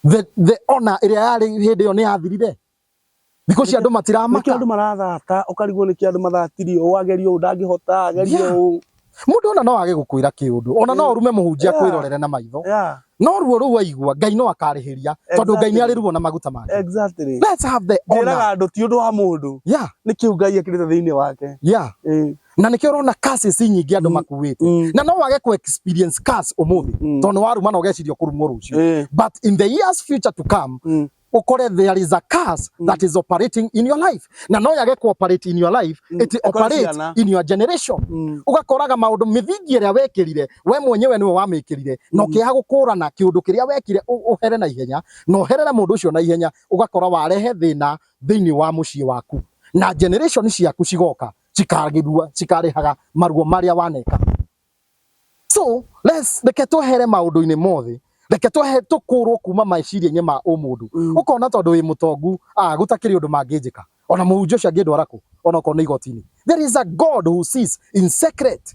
The honor ĩrĩa yarĩ hĩndĩ ĩyo nĩ yathirire. Thikũ ici andũ nĩkĩo matiramaka. Andũ marathata, ũkarigwo nĩkĩo andũ mathatirio, ũũ agerio ũũ ndangĩhota agerio ũũ. Mũndũ ona no age gũkwĩra kĩũndũ, ona no ũrume mũhunjia kwĩrorere na maitho. No ruo rũu aigua, Ngai no akarĩhĩria, tondũ Ngai nĩ arĩ ruo na maguta make. Let's have the honor. Njĩraga andũ ti ũndũ wa mũndũ, nĩ kĩu Ngai ekĩrĩte thĩinĩ wake. Na nĩkĩo ũrona curses nyingĩ andũ makuĩte. Na no wage ku experience curse ũmũthĩ, tondũ nĩ waruma na ũgeciria ũkũrumwo rũciũ. But in the years future to come, ukore there is a curse that is operating in your life, na no yage cooperate in your life, it Ĩkore operates ciana. In your generation. Ugakoraga maundu mithingi ĩrĩa wekĩrire we mwenyewe nĩwe wamĩkĩrire, na ũkĩaga gũkũrana kĩũndũ kĩrĩa wekire, ũhere na ihenya na ũherere mũndũ ũcio na ihenya, ũgakora warehe thĩna thĩinĩ wa mũciĩ waku, na generation ciaku cigoka cikarĩrua cikarĩhaga maruo marĩa waneka. So let's reke twehere maũndũ-inĩ mothe, reke twehe tũkũrwo kuma meciria-inĩ ma ũmũndũ. Ũkona tondũ wĩ mũtongu, ah, gũtakĩrĩ ũndũ mangĩnjĩka, ona mũhunjia ũcio angĩndwara kũ, ona okorwo nĩ igoti-inĩ. There is a God who sees in secret,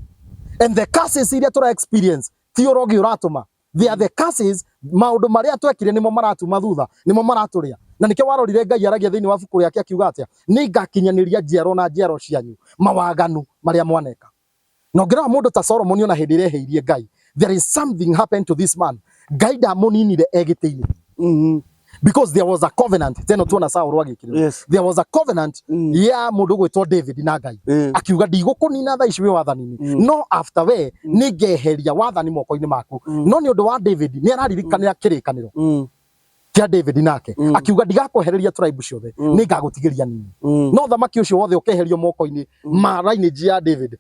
and the curses iria tũra experience ti ũrogi ũratũma. They are the curses, maũndũ marĩa twekire nĩmo maratuma thutha, nĩmo maratũrĩa. Na nĩkĩo warorire Ngai aragia thĩinĩ wa ibuku rĩake akiuga atĩa? Nĩ ngakinyanĩria njiaro na njiaro cianyu mawaganu marĩa mwaneka. Na ũngĩrora mũndũ ta Solomon, ona hĩndĩ ĩrĩa ehĩirie Ngai, there is something happened to this man. Ngai ndamũninire e gĩtĩ-inĩ, because there was a covenant. Teno tuona Saũlũ agĩkĩrĩrwo. There was a covenant ya mũndũ gwĩtwo David na Ngai. Akiuga, "Ndigũkũnina thaa ici wĩ wathani-inĩ, no after we nĩ ngeheria wathani moko-inĩ maku." No nĩ ũndũ wa David nĩ araririkanĩra kĩrĩkanĩro kĩa David nake, akiuga, "Ndigakwehereria tribe ciothe, nĩ ngagũtigĩria nini." No thamaki ũcio wothe ũkeherio moko-inĩ ma lineage ya David,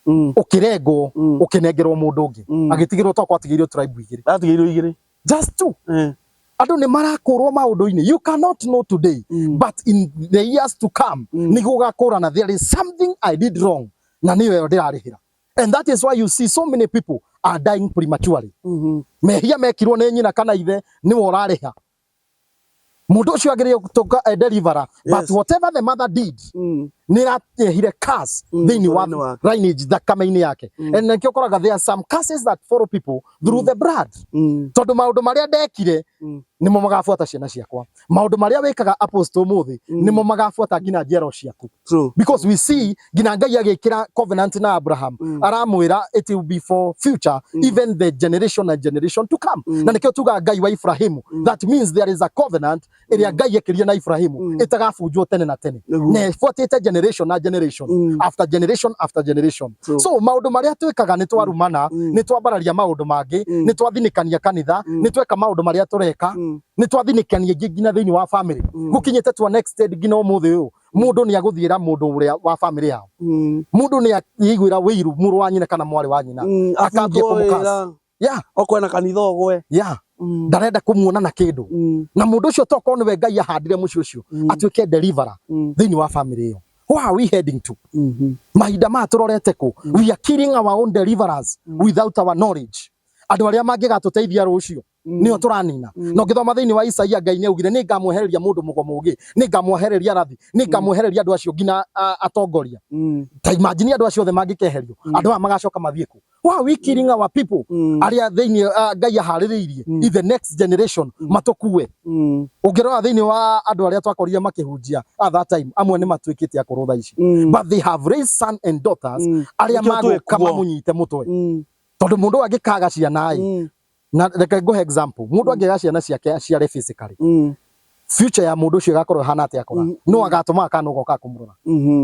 ũkĩrengwo, ũkĩnengerwo mũndũ ũngĩ, agĩtigĩrwo to kwatigĩirio tribe igĩrĩ. Atigĩirwo igĩrĩ. Just two. Andũ nĩ marakũrwo maũndũ-inĩ. You cannot know today, but in the years to come nĩ gũgakũrana, there is something I did wrong na nĩyo ĩyo ndĩrarĩhĩra. And that is why you see so many people are dying prematurely. Mehia mekirwo nĩ nyina kana ithe nĩwe ũrarĩha. Mũndũ ũcio agĩrĩire gũtuĩka a deliverer, but whatever the mother did nĩ ĩrarehire curse thĩinĩ wa mũtũrĩre wake. Lineage, thakame-inĩ yake. And nĩkĩo ũkoraga there are some curses that follow people through the blood, tondũ maũndũ marĩa ndekire nĩmo magabuata ciana ciakwa. Maũndũ marĩa wĩkaga, apostle, ũmũthĩ nĩmo magabuata nginya njiaro ciaku. Because we see nginya Ngai agĩkĩra covenant na Abraham, aramwĩra it will be for future, even the generation and generation to come. Na nĩkĩo tugaga Ngai wa Ibrahimu. That means there is a covenant ĩrĩa Ngai ekĩrire na Ibrahimu ĩtagabunjwo tene na tene, na ĩbuatĩte generation na generation after generation after generation. So maũndũ marĩa twĩkaga, nĩ twarumana, nĩ twambararia maũndũ mangĩ, nĩ twathinĩkania kanitha, nĩ tweka maũndũ marĩa tũreka. Nĩ twathinĩkania aingĩ nginya thĩinĩ wa family. Gũkinyĩte to an extent nginya ũmũthĩ ũyũ mũndũ nĩ agũthiĩra mũndũ ũrĩa wa family yao. Mũndũ nĩ aiguĩra wĩiru mũrũ wa nyina kana mwarĩ wa nyina, akambia Abutwo kũmũcurse. wĩra. Yeah. Okorwo na kanitha ũgwe. Ndarenda kũmuona na kĩndũ. Na mũndũ ũcio tokorwo nĩwe Ngai ahandire mũciĩ ũcio atuĩke deliverer thĩinĩ wa family ĩyo. Where are we heading to? Mahinda maya tũrorete kũ? We are killing our own deliverers without our knowledge. Andũ arĩa mangĩgatũteithia rũciũ nĩo tũranina. Na ũngĩthoma thĩinĩ wa Isaia, Ngai nĩ augire, "Nĩ ngamwehereria mũndũ mũgo mũgĩ, nĩ ngamwehereria rathi, nĩ ngamwehereria andũ acio nginya atongoria." Ta imagine andũ acio othe mangĩkeherio, andũ aya magacoka mathiĩ kũ? Why are we killing our people arĩa thĩinĩ Ngai aharĩrĩirie in the next generation matũkue? Ũngĩrora thĩinĩ wa andũ arĩa twakorire makĩhunjia at that time, amwe nĩ matuĩkĩte akũrũ thaa ici, but they have raised son and daughters arĩa Nĩkĩo magũka twĩkuo. mamũnyite mũtwe, tondũ mũndũ angĩkaga ciana ĩ, na reke ngũhe example, mũndũ angĩaga ciana ciake aciare physically, future ya mũndũ ũcio ĩgakorwo ĩhana atĩa akũra? No agatũma kana ũgoka kũmũrora,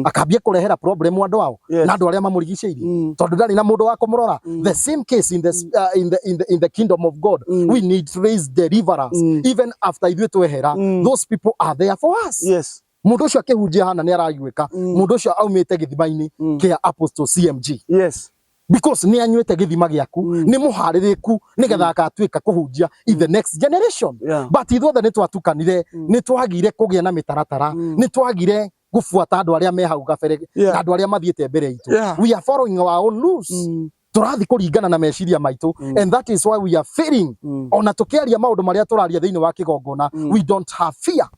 akambia kũrehera problem andũ ao na andũ arĩa mamũrigicĩirie, tondũ ndarĩ na mũndũ wa kũmũrora. The same case in the kingdom of God. We need to raise deliverers. Even after ithuĩ twehera, those people are there for us. Mũndũ ũcio akĩhunjia hana nĩ araiguĩka, mũndũ ũcio aumĩte gĩthima-inĩ kĩa Apostle CMG, because nĩ anyuĩte gĩthima gĩaku, nĩ mũharĩrĩku nĩgetha agatuĩka kũhunjia in the next generation. But ithuothe nĩ twatukanire, nĩ twagire kũgĩa na mĩtaratara, nĩ twagire gũbuata andũ arĩa me hau gabere na andũ arĩa mathiĩte mbere itũ. We are following our own rules. Tũrathiĩ kũringana na meciria maitũ, and that is why we are failing. Ona tũkĩaria maũndũ marĩa tũraria thĩinĩ wa kĩgongona, we don't have fear,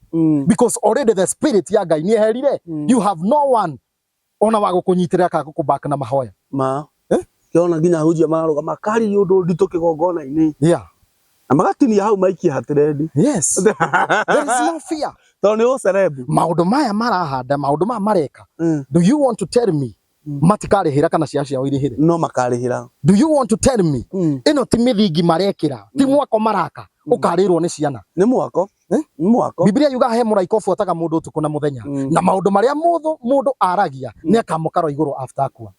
because already the spirit ya Ngai nĩ eherire. You have no one ona wa gũkũnyitĩrĩra kana gũkũback na mahoya. Ma. Eh? Kĩona nginya ahunjia mararũgama makaririe ũndũ nditũ kĩgongona-inĩ na magatinia hau maikie hatĩrendi. Yes, there is no fear. Tondũ nĩ ũcerebu. Maũndũ maya marahanda, maũndũ maya mareka, do you want to tell me matikarĩhĩra kana ciana ciao irĩhĩre? No makarĩhĩra. Do you want to tell me ĩno ti mĩthingi marekĩra, ti mwako maraka ũkarĩrwo nĩ ciana? Nĩ mwako. Eh? Nĩ mwako. Biblia yugaga he mũraika ũbuataga mũndũ ũtukũ na mũthenya, na maũndũ marĩa mũndũ aragia nĩ akamũkarwo igũrũ after akua.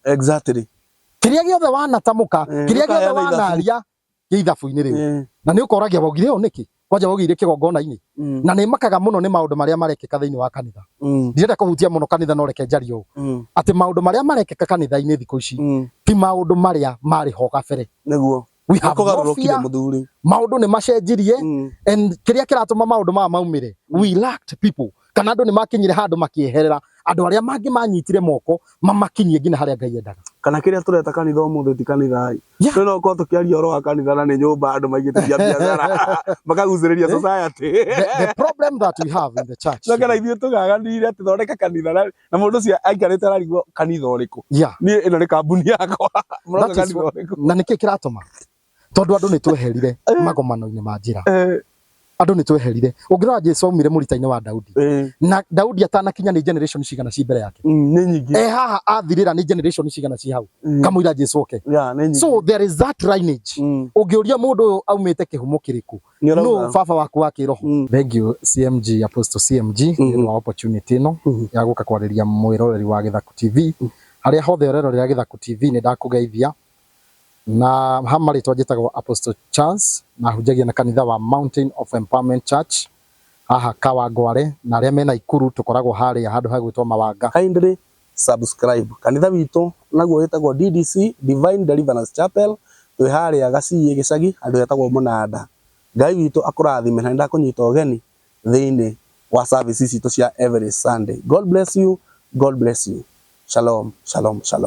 Kĩrĩa gĩothe wanatamũka, kĩrĩa gĩothe ũkaheana ithabu. Wanaria gĩ ithabu-inĩ rĩu, na nĩ ũkoragia waugire ũũ nĩkĩ, kwanja waugire kĩgongona-inĩ. Na nĩ makaga mũno nĩ maũndũ marĩa marekĩka thĩinĩ wa kanitha. Ndirenda kũhutia mũno kanitha, no reke njarie ũũ, atĩ maũndũ marĩa marekĩka kanitha-inĩ thikũ ici ti maũndũ marĩa marĩ ho gabere. We have no Kũgarũrũkire fear. Mũthuri. Maũndũ nĩ macenjirie, and kĩrĩa kĩratũma maũndũ maya maumĩre, we lacked people, kana andũ nĩ makinyire handũ makĩeherera andũ arĩa mangĩ manyitire moko mamakinyie nginya harĩa Ngai endaga. Kana kĩrĩa tũreta kanitha ũmũthĩ ti kanitha ĩ. No ũkorwo tũkĩaria ũhoro wa kanitha na nĩ nyũmba andũ maigĩte cia biacara makagucĩrĩria society. The problem that we have in the church No kana ithuĩ tũgaganire atĩ thondeka kanitha na mũndũ ũcio aikarĩte ararigwo kanitha ũrĩkũ. Niĩ ĩno nĩ kambuni yakwa. Mũroka That is kanitha ũrĩkũ? Na nĩkĩ kĩratũma? Tondũ andũ nĩ tweherire magomano-inĩ ma njĩra. Andũ nĩ tweherire. Ũngĩrora, Jesu aumire mũrita-inĩ wa Daudi, na Daudi atanakinya nĩ generation cigana ci mbere yake? Nĩ nyingĩ. E haha athirĩra nĩ generation cigana ci hau kamũira Jesu oke? Yeah, nĩ nyingĩ. So there is that lineage. Ũngĩũria mũndũ ũyũ aumĩte kĩhumo kĩrĩkũ, Nĩ ũrauga. no baba waku wa kĩroho. Thank you, CMG, Apostle CMG, nĩ ũndũ wa opportunity ĩno ya gũka kwarĩria mwĩroreri wa Gĩthaku TV. Harĩa hothe ũrerorera Gĩthaku TV, nĩ ndakũgeithia na ha marĩtwa njĩtagwo Apostle Charles, na hunjagia na kanitha wa Mountain of Empowerment Church haha Kawangware, na arĩa mena Ikuru tũkoragwo harĩa handũ hagwĩtwo Mawanga. Kindly subscribe. Kanitha witũ naguo wĩtagwo DDC, Divine Deliverance Chapel, twĩ harĩa Gaciĩ gĩcagi handũ hetagwo Mũnanda. Ngai witũ akũrathime, na nĩndakũnyita ũgeni thĩinĩ wa service citũ cia every Sunday. God bless you. God bless you. Shalom, shalom, shalom.